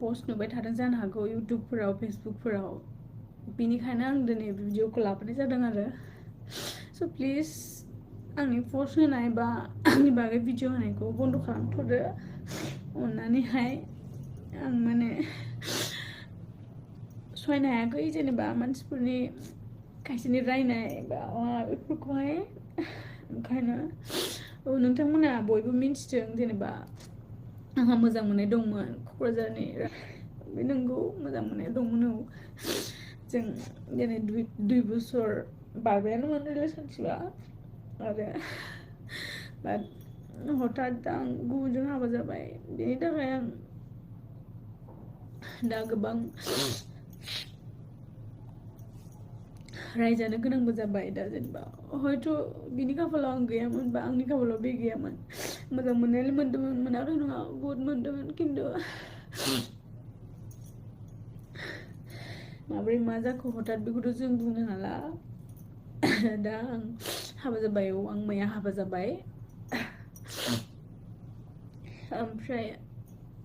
post नुबाय थादों जानो हागौ इउटुबफोराव फेसबुकफोराव बेनिखायनो आं दिनै भिडिअखौ लाबोनाय जादों आरो स' प्लिज आंनि post होनाय बा आंनि बागै भिडिअ होनायखौ बन्द' खालामथ'दो अननानैहाय आं माने सहायनो हायाखै जेनेबा मानसिफोरनि खायसेनि रायनाय बा बेफोरखौहाय ओंखायनो नोंथांमोना बयबो मिन्थिदों जेनेबा आंहा मोजां मोननाय दंमोन क'क्राझारनि बे नंगौ मोजां मोननाय दंमोन औ जों दिनै दुइ बोसोर बारबायानोमोन रिलेसनशिपआ आरो बाट हठात आं गुबुनजों हाबा जाबाय बेनि थाखाय आं दा गोबां रायजानो गोनांबो जाबाय दा जेनेबा हयथ' बिनि खाफालाव आं गैयामोन बा आंनि खाफालाव बे गैयामोन मोजां मोननायालाय मोनदोंमोन मोनाखै नङा बहुद मोनदोंमोन खिन्थु माब्रै मा जाखो हठात बेखौथ' जों बुंनो हाला दा आं हाबा जाबाय औ आं मैया हाबा जाबाय ओमफ्राय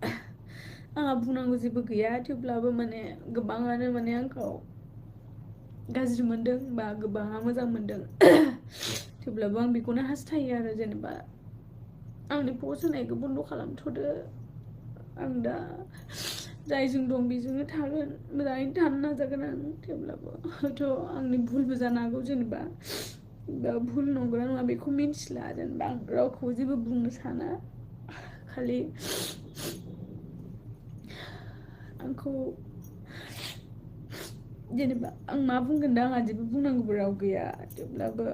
आंहा बुंनांगौ जेबो गैया थेवब्लाबो माने गोबाङानो माने आंखौ गाज्रि मोनदों बा गोबाङा मोजां मोनदों थेवब्लाबो आं बेखौनो हास्थायो आरो जेनेबा आंनि post होनायखौ बन्द' खालामथ'दो आं दा जायजों दं बेजोंनो थागोन मोजाङैनो थानो नाजागोन आं थेवब्लाबो हयथ' आंनि भुलबो जानो हागौ जेनेबा भुल नंगौना नङा बेखौ मिन्थिला जेनेबा आं रावखौबो जेबो बुंनो साना खालि आंखौ जेनेबा आं मा बुंगोन दा आंहा जेबो बुंनांगौबो राव गैया थेवब्लाबो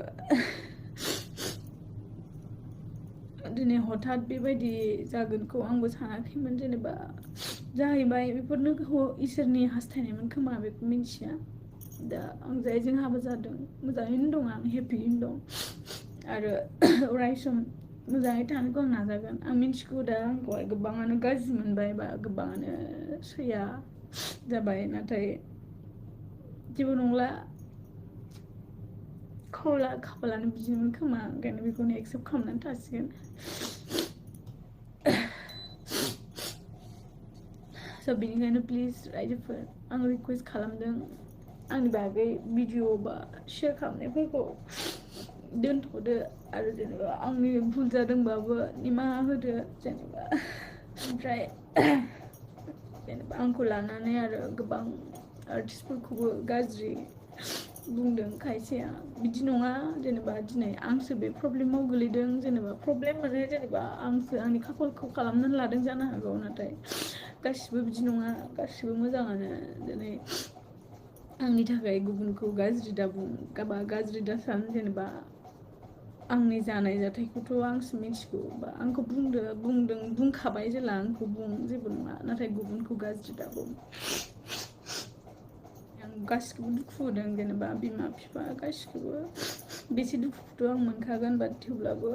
दिनै हठात बेबायदि जागोनखौ आंबो सानाखैमोन जेनेबा जाहैबाय बेफोरनो इसोरनि हास्थायनायमोन खोमा बेखौ मिन्थिया दा आं जायजों हाबा जादों मोजाङैनो दं आं हेपियैनो दं आरो अराय सम मोजाङै थानोखौ आं नाजागोन आं मिन्थिगौ दा आंखौहाय गोबाङानो गाज्रि मोनबाय बा गोबाङानो सैया जाबाय नाथाय जेबो नंला खाफालानो बिदिमोन खोमा ओंखायनो बेखौनो एक्सेप्ट खालामनानै थासिगोन स' बेनिखायनो प्लिज रायजोफोर आं रिकुवेस्ट खालामदों आंनि बागै भिडिअ बा शेयार खालामनायफोरखौ दोनथ'दो आरो जेनेबा आंनि भुल जादोंबाबो निमाहा होदो जेनेबा ओमफ्राय जेनेबा आंखौ लानानै आरो गोबां आर्टिस्टफोरखौबो गाज्रि बुंदों खायसेया बिदि नङा जेनेबा दिनै आंसो बे प्रब्लेमाव गोलैदों जेनेबा प्रब्लेम माने जेनेबा आंसो आंनि खाफालखौ खालामनानै लादों जानो हागौ नाथाय गासिबो बिदि नङा गासिबो मोजाङानो दिनै आंनि थाखाय गुबुनखौ गाज्रि दाबुं बा गाज्रि दासान जेनेबा आंनि जानाय जाथायखौथ' आंसो मिथिगौ बा आंखौ बुंखाबाय जेला आंखौ बुं जेबो नङा नाथाय गुबुनखौ गाज्रि दाबुं आं गासिखौबो दुखु होदों जेनेबा बिमा बिफा गासिखौबो बेसे दुखुखौथ' आं मोनखागोन बाट थेवब्लाबो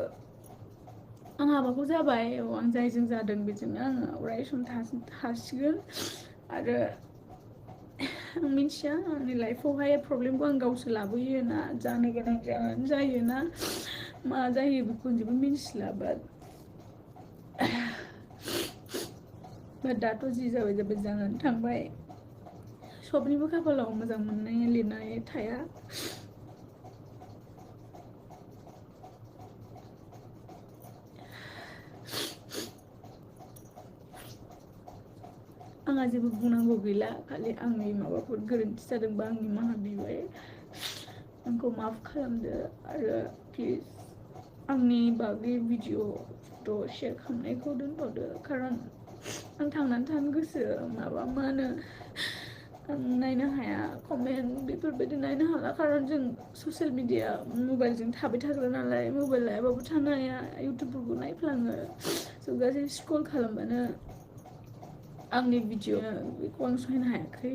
आं हाबाखौ जाबाय औ आं जायजों जादों बेजोंनो आङो अराय सम थासिगोन आरो आं मिथिया आंनि लाइफआवहाय प्रब्लेमखौ आं गावसो लाबोयो ना जानो गोनां जायो ना मा जायो बेखौ जेबो मिन्थिला बाट दाथ' जि जाबाय जानानै थांबाय सबनिबो खाफालाव मोजां मोननाय लिरनाय थाया आंहा जेबो बुंनांगौ गैला खालि आंनि माबाफोर गोरोन्थि जादोंबा आं निमाहा बिबाय आंखौ माफ खालामदो आरो प्लिज आंनि बागै भिडिअ शेयार खालामनायखौ दोनथ'दो खारन आं थांनानै थानो गोसो माबा मा होनो आं नायनो हाया कमेन्ट बेफोरबायदि नायनो हाला खारन जों ससियेल मिडिया मबाइलजों थाबाय थाग्रा नालाय मबाइल लायाबाबो थानो हाया इउटुबफोरखौ नायफ्लाङो स' गासै स्क्रल खालामबानो आंनि भिडिअ बेखौ आं सहायनो हायाखै